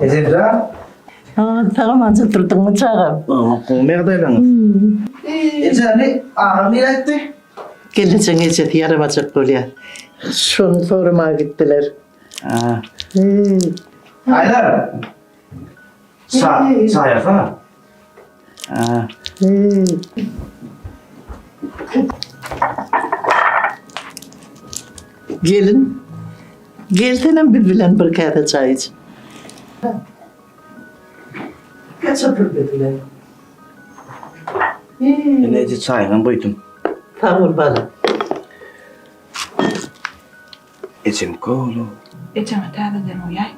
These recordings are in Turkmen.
Ejejan. Sag-aman oturdyňmy çagam? Gowy ýagdaýlaryňyz? Ejäni agam nirä gitdi? Gelnejeň ejesi ýaramajak bolýar. Şony soramaga gitdiler. Aýlar. Çaý, çaý alsana. Gelin, gel senem biz bilen bir käse çaý iç. Geç otur biz bilen. Ine eje çaýyňam goýdum. Sag bol balam. Ejem goly. Ejeňe täzeden guýaý.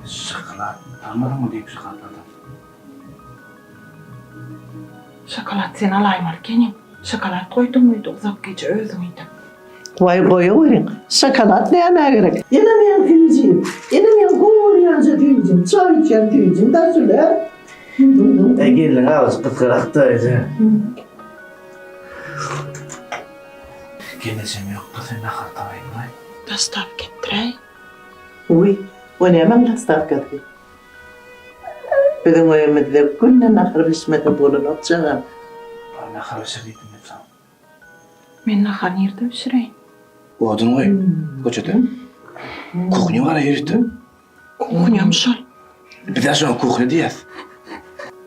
Şokolad almadyňmy diýip şokoladlardan. Şokolad sen alaýmaly ekeniň. Şokolad goýduň öýde uzak gije özüň iýdiň. Waý goýaweriň. Şokolad nämä gerek? Ine meň süýjim. Ine meň gowy görýänje süýjim. Çaý içýän süýjim da şul-ä. Eý gelniň agzy gysgarakda eje. Gelnejem ýokda sen nahar taýynlaý. Dostawka etdiräý. Wiý, o nämäň dostawkasy? Biziň öýümizde günde nahar bişmese bolanok jagam. Bar nahar bişir diýdim men saňa. Men nahar nirde bişireýin? Odun goý köçede. Kuhnýa bar ýörite. Kuhnýam şol. Biz-ä şoňa kuhnýa diýýäs.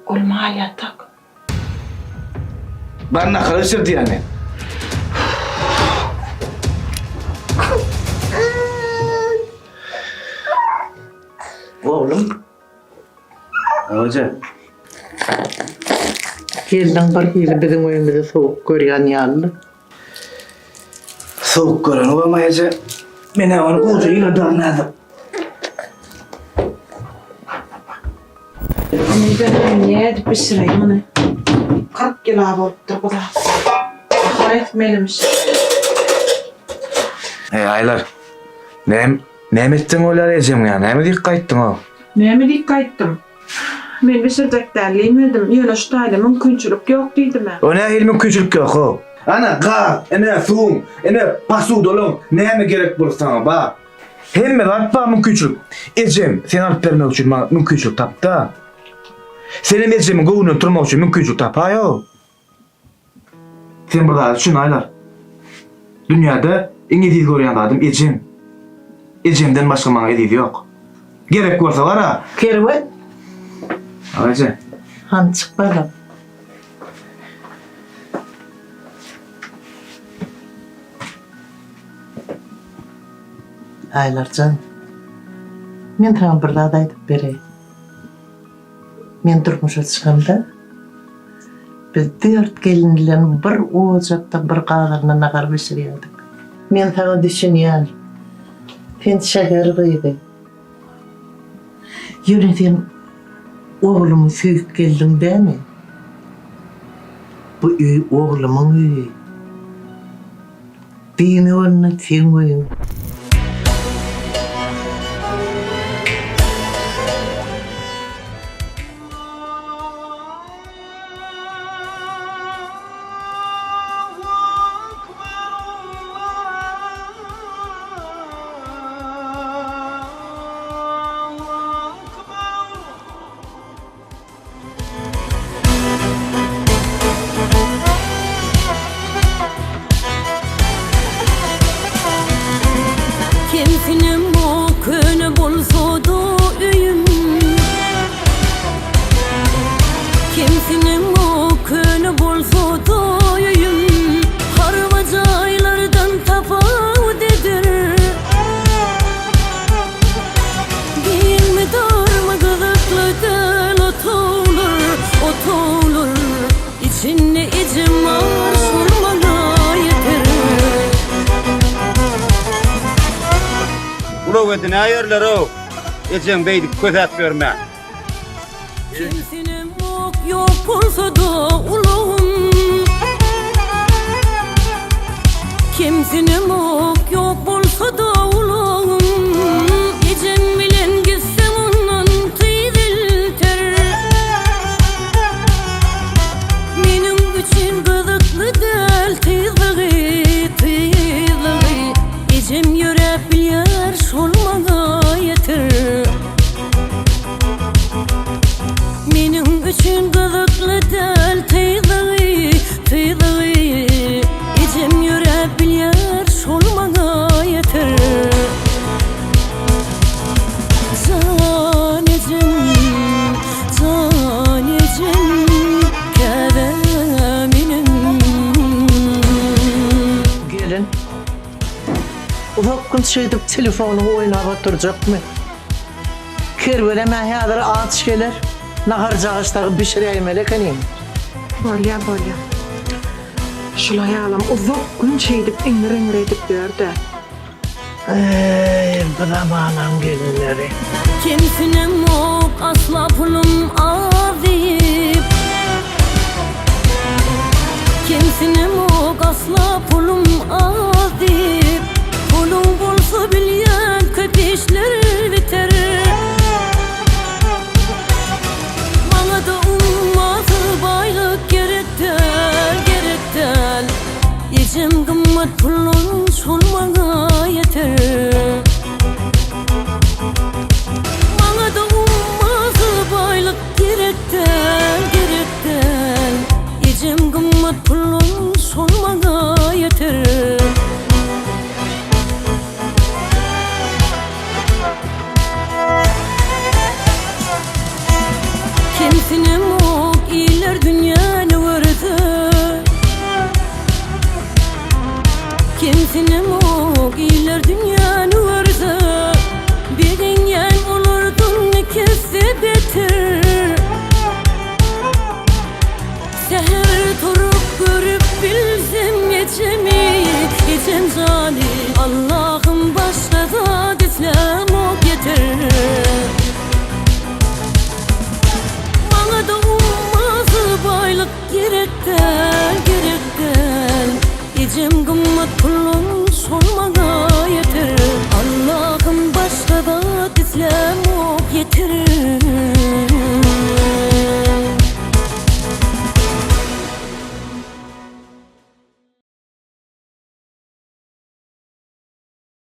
Ol mal ýatak. Bar nahar bişir diýýän men. Oglum. Hoja. Gelniň bir hili biziň öýümizi sowuk görýän ýalydy. Sowuk görenogam eje. Men-ä ony gowja ýyladaryn häzir. Indi nädip bişireýin muny? 40 ýyl-a bolupdyr bu zat. Nahar etmelimiş. Eý, Aýlar. Näme, näme etseň bolýar ejeň ýa? Näme diýip gaýtdyň-ow? Näme diýip gaýtdym? Men bişirjek däl diýmedim. Ýöne şu taýda mümkinçilik ýok diýdim-ä. O nähili mümkinçilik ýok-ow? Ana, gaz, ine, suwuň, ine, posudalaň, näme gerek bolsa saňa, bar. Hemme zat bar mümkinçilik. Ejem seni alyp bermek üçin maňa mümkinçilik tapdy-da. Senem ejemiň göwnünden turmak üçin mümkinçilik tapaý-ow. Sen bir zada düşün Aýlar. Dünýäde iň eziz görýän zadym ejem. Ejemden başga maňa eziz ýok. Gerek bolsa bar-a. Kerwen. Bar eje. Hany çyk balam. Aýlarjan, men saňa bir zat aýdyp bereýin. Men durmuşa çykamda, biz dört gelin bilen bir ojakda bir gazanda nahar bişirýärdik. Men saňa düşünýän. Sen şäher gyzy. Ýöne sen oglumy söýüp geldiň dämi? Bu öý oglumyň öýi. Diýmek onda seň öýüň. Kemsinemok köne bolsa-da öýüm Kemsinemok köne bolsa-da öýüm Harba jaýlardan tapawut eder Giňmi darmy gyzykly däl otaglar, otaglar Içinde ejem bar şol maňa ýeter. Ulag edinäýerler-ow, ejeň beýdip kösäp ýörmä. Kemsinemok ýok bolsa-da ulagym Kemsinemok ýok bolsa-da ulagym Ejem bilen gitseň ondan tiz elter Meniň üçin gyzykly däl tyzlygy, tyzlygy Ejem ýöräp bilýär. Uzak gün şeýdip telefonyňy oýnap oturjakmy? Kerwenem-ä häzir aç geler, naharjagaş dagy bişiräýmeli ekeniň. Bolýa, bolýa. Şul aýalam uzak gün şeýdip iňňir-iňňir edip ýör-dä. Eý, bu zamanaň gelinleri. Kemsinemok asla pulum az diýip Kemsinemok asla pulum az diýip Puluň bolsa bilýän köp işler biter Maňada ummasyz baýlyk gerek däl, gerek däl Ejem gymmat puldan şol maňa ýeter. Maňa-da ummasyz baýlyk gerek däl, gerek däl. Ejem gymmat puldan şol maňa ýeter. Kemsinemok iller dünýäni görse. Kemsinemok iller dünýäni görse Begenýän olardan kesse beter Säher turup görüp bilsem ejemi Ejem jany Allahym başga zat islämok ýeter. Maňa-da ummasyz baýlyk gerek däl, gerek däl. Ejem gymmat puldan şol maňa.